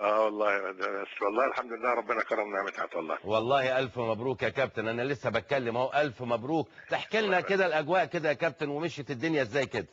والله بس والله الحمد لله ربنا كرمنا يا مدحت والله. والله الف مبروك يا كابتن، انا لسه بتكلم اهو. الف مبروك. تحكي لنا كده الاجواء كده يا كابتن، ومشيت الدنيا ازاي كده؟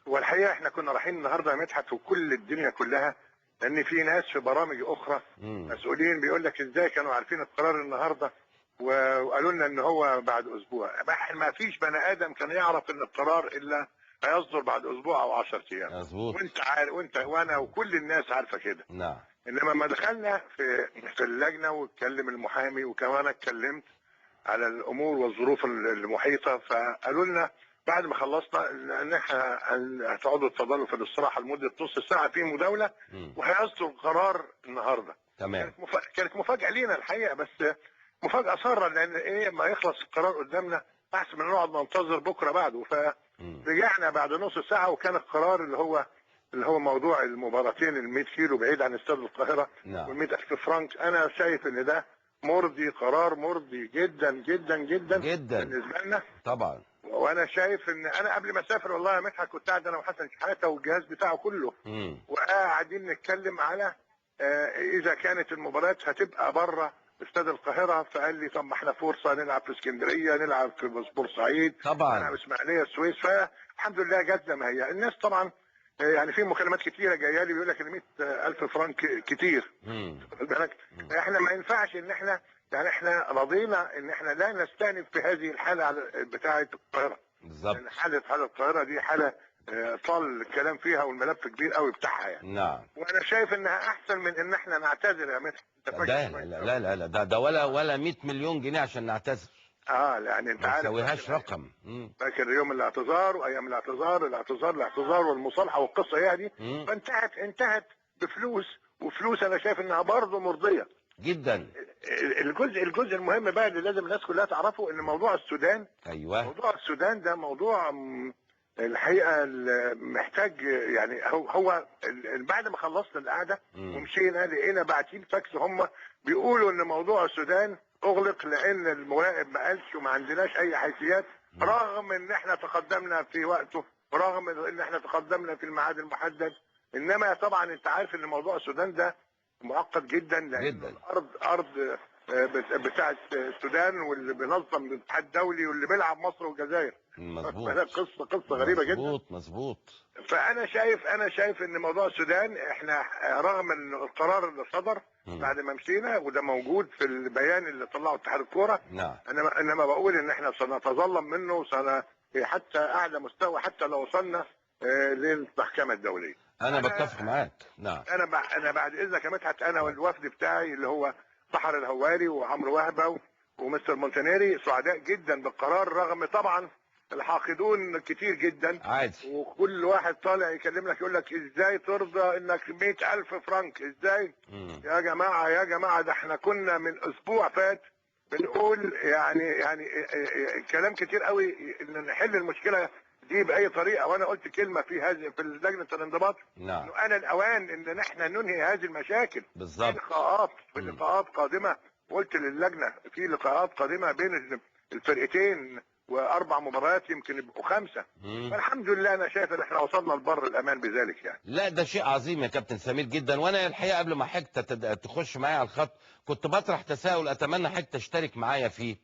والحقيقة احنا كنا رايحين النهارده يا مدحت وكل الدنيا كلها، لان في ناس في برامج اخرى مسؤولين بيقول لك ازاي كانوا عارفين القرار النهارده وقالوا لنا ان هو بعد اسبوع. ما فيش بني ادم كان يعرف ان القرار الا هيصدر بعد اسبوع او 10 ايام. مظبوط. وانت عارف، وانت وانا وكل الناس عارفه كده. نعم. انما لما دخلنا في اللجنة واتكلم المحامي، وكمان اتكلمت على الامور والظروف المحيطة، فقالوا لنا بعد ما خلصنا ان احنا هتقعدوا تفضلوا في الاستراحة لمدة نص ساعة في مداولة وهيصدر قرار النهارده. تمام. كانت مفاجاة لينا الحقيقة، بس مفاجاة ساره، لان ايه ما يخلص القرار قدامنا احسن من نقعد ننتظر بكره بعده. فرجعنا بعد نص ساعة وكان القرار اللي هو موضوع المباراتين ال 100 كيلو بعيد عن استاد القاهرة. نعم. وال 100,000 فرنك. انا شايف ان ده مرضي، قرار مرضي جدا جدا جدا جدا بالنسبة لنا طبعا. وانا شايف ان انا قبل ما اسافر والله يا مدحت كنت قاعد انا وحسن شحاته والجهاز بتاعه كله، وقاعدين نتكلم على اذا كانت المباريات هتبقى بره استاد القاهرة. فقال لي طب ما احنا فرصة نلعب في اسكندرية، نلعب في بورسعيد، طبعا نلعب اسماعيليه، السويس. فالحمد لله جت زي ما هي. الناس طبعا يعني في مكالمات كتيرة جاية لي بيقول لك ان 100,000 فرنك كتير. خد بالك، احنا ما ينفعش ان احنا يعني احنا رضينا ان احنا لا نستأنف في هذه الحالة بتاعه القاهرة. بالظبط. لان حاله القاهرة دي حاله طال الكلام فيها والملف كبير قوي بتاعها يعني. نعم. وانا شايف انها احسن من ان احنا نعتذر يا مدحت. لا لا لا لا، ده ولا 100 مليون جنيه عشان نعتذر. يعني انت عارف ما تسويهاش رقم. فاكر يوم الاعتذار وايام الاعتذار، الاعتذار والمصالحة والقصه هي دي. فانتهت، انتهت بفلوس، وفلوس انا شايف انها برضه مرضية جدا. الجزء المهم بقى اللي لازم الناس كلها تعرفه ان موضوع السودان. ايوه. موضوع السودان ده موضوع الحقيقة محتاج يعني هو بعد ما خلصنا القعدة ومشينا لقينا باعتين فاكس هم بيقولوا ان موضوع السودان اغلق لان المراقب ما قالش وما عندناش اي حيثيات، رغم ان احنا تقدمنا في وقته، رغم ان احنا تقدمنا في الميعاد المحدد. انما طبعا انت عارف ان موضوع السودان ده معقد جدا، لان الارض ارض بتاعه السودان واللي بينظم الاتحاد الدولي واللي بيلعب مصر والجزائر. مظبوط. قصة غريبة جدا. مظبوط مظبوط. فانا شايف ان موضوع السودان احنا رغم ان القرار اللي صدر بعد ما مشينا وده موجود في البيان اللي طلعه اتحاد الكورة. نعم. انما بقول ان احنا سنتظلم منه حتى اعلى مستوى، حتى لو وصلنا للمحكمة الدولية. انا بتفق معاك. نعم. انا بعد اذنك يا مدحت، انا والوفد بتاعي اللي هو سحر الهواري وعمرو وهبه ومستر مونتانيري سعداء جدا بالقرار، رغم طبعا الحاقدون كتير جدا. عادي. وكل واحد طالع يكلم لك يقول لك ازاي ترضى انك 100,000 فرنك ازاي؟ يا جماعة يا جماعة، ده احنا كنا من اسبوع فات بنقول يعني كلام كتير قوي ان نحل المشكلة دي باي طريقه، وانا قلت كلمة في هذه في لجنة الانضباط. نعم. انه انا الاوان ان احنا ننهي هذه المشاكل. بالظبط. في لقاءات قادمة، قلت للجنة في لقاءات قادمة بين الفرقتين واربع مباريات يمكن يبقوا 5. فالحمد لله انا شايف ان احنا وصلنا لبر الامان بذلك يعني. لا ده شيء عظيم يا كابتن سمير جدا. وانا الحقيقة قبل ما حضرتك تخش معايا على الخط كنت بطرح تساؤل اتمنى حضرتك تشترك معايا فيه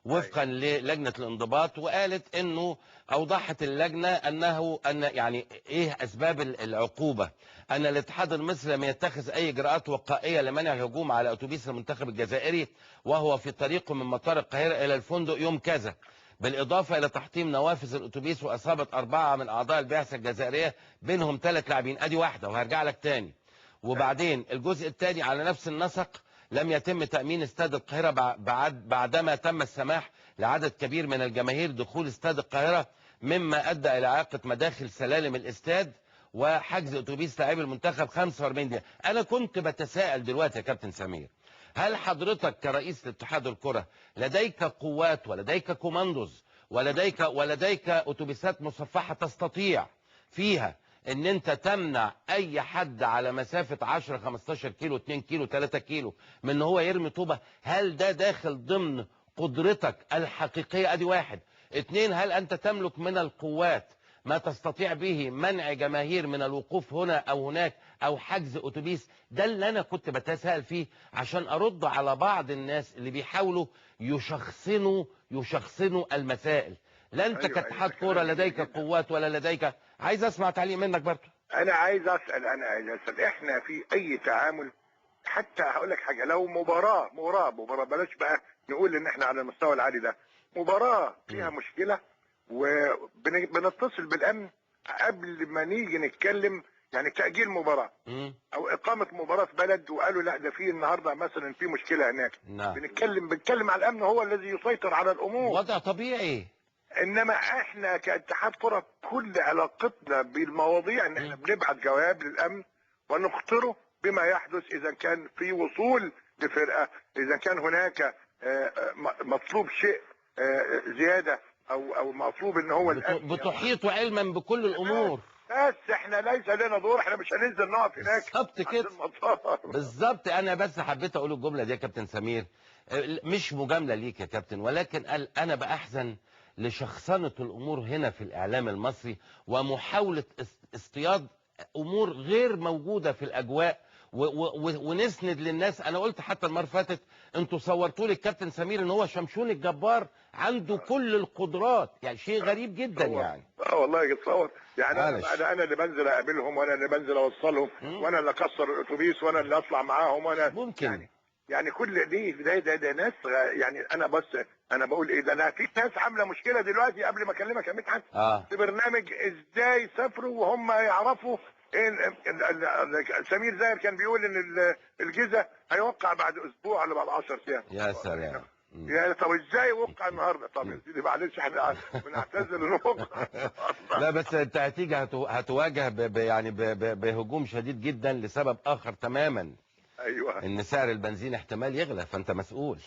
وفقا للجنة الانضباط، وقالت انه اوضحت اللجنة انه ان يعني ايه اسباب العقوبة، ان الاتحاد المصري لم يتخذ اي اجراءات وقائيه لمنع الهجوم على اتوبيس المنتخب الجزائري وهو في طريقه من مطار القاهرة الى الفندق يوم كذا، بالاضافة الى تحطيم نوافذ الاتوبيس واصابه 4 من اعضاء البعثة الجزائرية بينهم 3 لاعبين. ادي واحدة وهرجع لك تاني. وبعدين الجزء الثاني على نفس النسق، لم يتم تأمين استاد القاهرة بعدما تم السماح لعدد كبير من الجماهير دخول استاد القاهرة، مما أدى إلى إعاقة مداخل سلالم الاستاد وحجز أتوبيس لاعبي المنتخب 45 دقيقة. أنا كنت بتساءل دلوقتي يا كابتن سمير، هل حضرتك كرئيس لاتحاد الكرة لديك قوات ولديك كوماندوز ولديك أتوبيسات مصفحة تستطيع فيها ان انت تمنع اي حد على مسافة 10 15 كيلو 2 كيلو 3 كيلو من ان هو يرمي طوبة؟ هل ده داخل ضمن قدرتك الحقيقية؟ ادي واحد. 2، هل انت تملك من القوات ما تستطيع به منع جماهير من الوقوف هنا أو هناك أو حجز أتوبيس. ده اللي أنا كنت بتساءل فيه عشان أرد على بعض الناس اللي بيحاولوا يشخصنوا المسائل. لا أنت كاتحاد كورة لديك قوات ولا لديك. عايز أسمع تعليق منك برضه. أنا عايز أسأل إحنا في أي تعامل، حتى هقول لك حاجة، لو مباراة بلاش بقى نقول إن إحنا على المستوى العالي ده، مباراة فيها مشكلة وبنتصل بالأمن قبل ما نيجي نتكلم، يعني تأجيل مباراة أو إقامة مباراة في بلد وقالوا لا ده في النهارده مثلا في مشكلة هناك. نعم. بنتكلم على الأمن، هو الذي يسيطر على الأمور، وضع طبيعي. إنما إحنا كاتحاد كرة كل علاقتنا بالمواضيع إن إحنا بنبعت جواب للأمن ونخطره بما يحدث إذا كان في وصول لفرقة، إذا كان هناك مطلوب شيء زيادة أو مطلوب إن هو بتحيط علما بكل الأمور. بس احنا ليس لنا دور، احنا مش هننزل نقف هناك. بالظبط كده، بالظبط. انا بس حبيت اقول الجملة دي يا كابتن سمير، مش مجاملة ليك يا كابتن، ولكن انا باحزن لشخصنه الامور هنا في الاعلام المصري ومحاولة اصطياد امور غير موجودة في الاجواء ونسند للناس. انا قلت حتى المرة فاتت، انتوا صورتوا لي الكابتن سمير ان هو شمشون الجبار عنده كل القدرات، يعني شيء غريب جدا يعني. والله يتصور يعني انا اللي بنزل اقابلهم، وانا اللي بنزل اوصلهم، وانا اللي اكسر الاتوبيس، وانا اللي اطلع معاهم، وانا ممكن يعني كل دي ده ناس يعني. انا بس انا بقول ايه ده، انا في ناس عامله مشكلة دلوقتي قبل ما اكلمك يا مدحت في برنامج ازاي سافروا وهم يعرفوا إن سمير زاهر كان بيقول ان الجيزة هيوقع بعد اسبوع ولا بعد 10 ايام. يا سلام. يعني طب ازاي وقع النهارده؟ طب يا سيدي معلش احنا بنعتذر انه وقع. لا بس انت هتيجي هتواجه يعني بهجوم شديد جدا لسبب اخر تماما. ايوه، ان سعر البنزين احتمال يغلى، فانت مسؤول.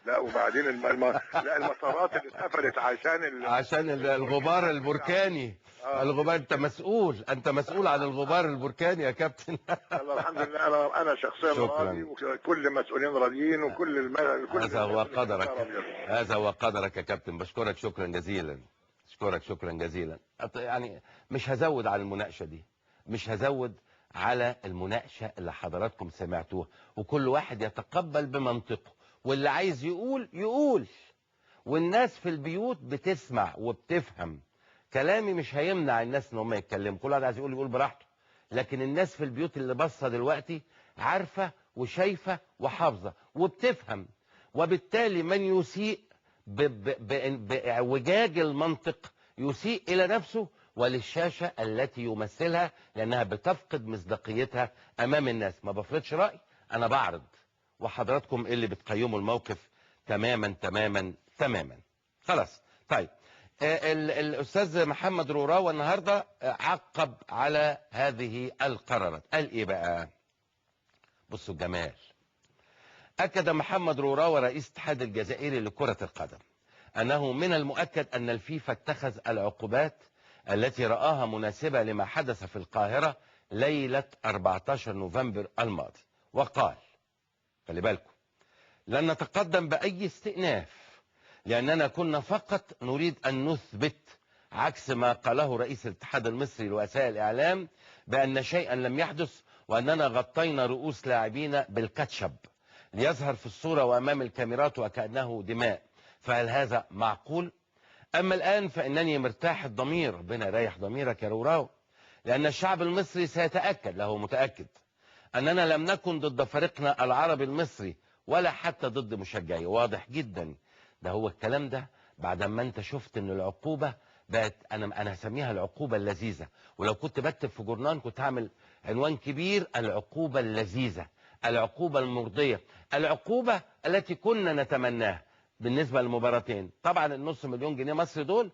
لا وبعدين لا المسارات اللي اتقفلت عشان عشان الغبار البركاني. الغبار، انت مسؤول، انت مسؤول عن الغبار البركاني يا كابتن. الله الحمد لله، انا شخصيا راضي، وكل المسؤولين راضيين، وكل كل هذا هو قدرك، هذا هو قدرك يا كابتن. بشكرك شكرا جزيلا، اشكرك شكرا جزيلا. يعني مش هزود على المناقشة دي، مش هزود على المناقشة اللي حضراتكم سمعتوها، وكل واحد يتقبل بمنطقة، واللي عايز يقول يقول، والناس في البيوت بتسمع وبتفهم. كلامي مش هيمنع الناس ان هم يتكلموا، كل واحد عايز يقول يقول براحته، لكن الناس في البيوت اللي باصة دلوقتي عارفه وشايفه وحافظه وبتفهم، وبالتالي من يسيء باعوجاج المنطق يسيء الى نفسه وللشاشه التي يمثلها، لانها بتفقد مصداقيتها امام الناس. ما بفرضش راي، انا بعرض، وحضراتكم اللي بتقيموا الموقف تماما تماما تماما. خلاص. طيب الأستاذ محمد روراوة النهاردة عقب على هذه القرارات، قال إيه بقى؟ بصوا الجمال. أكد محمد روراوة رئيس الاتحاد الجزائري لكرة القدم أنه من المؤكد أن الفيفا اتخذ العقوبات التي رآها مناسبة لما حدث في القاهرة ليلة 14 نوفمبر الماضي، وقال خلي بالكم، لن نتقدم بأي استئناف لأننا كنا فقط نريد أن نثبت عكس ما قاله رئيس الاتحاد المصري لوسائل الإعلام بأن شيئا لم يحدث، وأننا غطينا رؤوس لاعبين بالكاتشب ليظهر في الصورة وأمام الكاميرات وكأنه دماء، فهل هذا معقول؟ أما الآن فإنني مرتاح الضمير. ربنا يريح ضميرك يا روراو، لأن الشعب المصري سيتأكد، له متأكد، أننا لم نكن ضد فريقنا العربي المصري ولا حتى ضد مشجعيه. واضح جدا ده هو الكلام ده بعد ما انت شفت ان العقوبة بقت، انا هسميها العقوبة اللذيذة، ولو كنت بكتب في جورنان كنت هعمل عنوان كبير: العقوبة اللذيذة، العقوبة المرضية، العقوبة التي كنا نتمناها بالنسبة للمباراتين. طبعا النص مليون جنيه مصري دول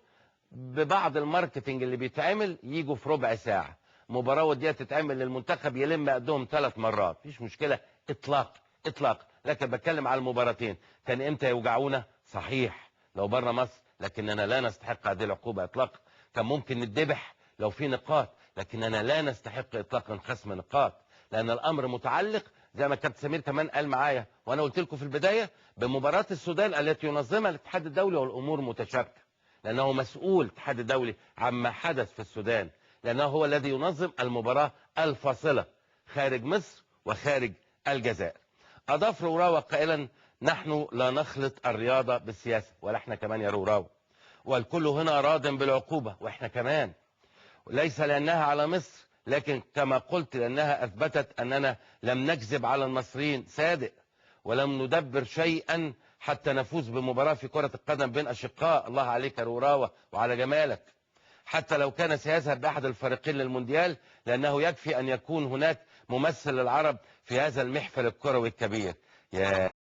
ببعض ال marketing اللي بيتعمل يجوا في ربع ساعة، مباراة وديه تتعمل للمنتخب يلم قدهم 3 مرات، مفيش مشكلة اطلاق اطلاق. لكن بتكلم على المباراتين، كان امتى يوجعونا؟ صحيح لو بره مصر، لكننا لا نستحق هذه العقوبة اطلاقا. كان ممكن نتذبح لو في نقاط، لكننا لا نستحق اطلاقا خصم نقاط، لان الامر متعلق زي ما كابتن سمير كمان قال معايا وانا قلت لكم في البداية بمباراة السودان التي ينظمها الاتحاد الدولي، والامور متشابكه. لأنه مسؤول الاتحاد الدولي عما حدث في السودان، لأنه هو الذي ينظم المباراة الفاصلة خارج مصر وخارج الجزائر. أضاف روراوة قائلا: نحن لا نخلط الرياضة بالسياسة، ولا احنا كمان يا روراوة، والكل هنا راض بالعقوبة واحنا كمان، ليس لأنها على مصر، لكن كما قلت لأنها أثبتت أننا لم نكذب على المصريين، صادق، ولم ندبر شيئا حتى نفوز بمباراة في كرة القدم بين أشقاء. الله عليك يا روراوة وعلى جمالك. حتى لو كان سيذهب بأحد الفريقين للمونديال، لأنه يكفي أن يكون هناك ممثل للعرب في هذا المحفل الكروي الكبير. يا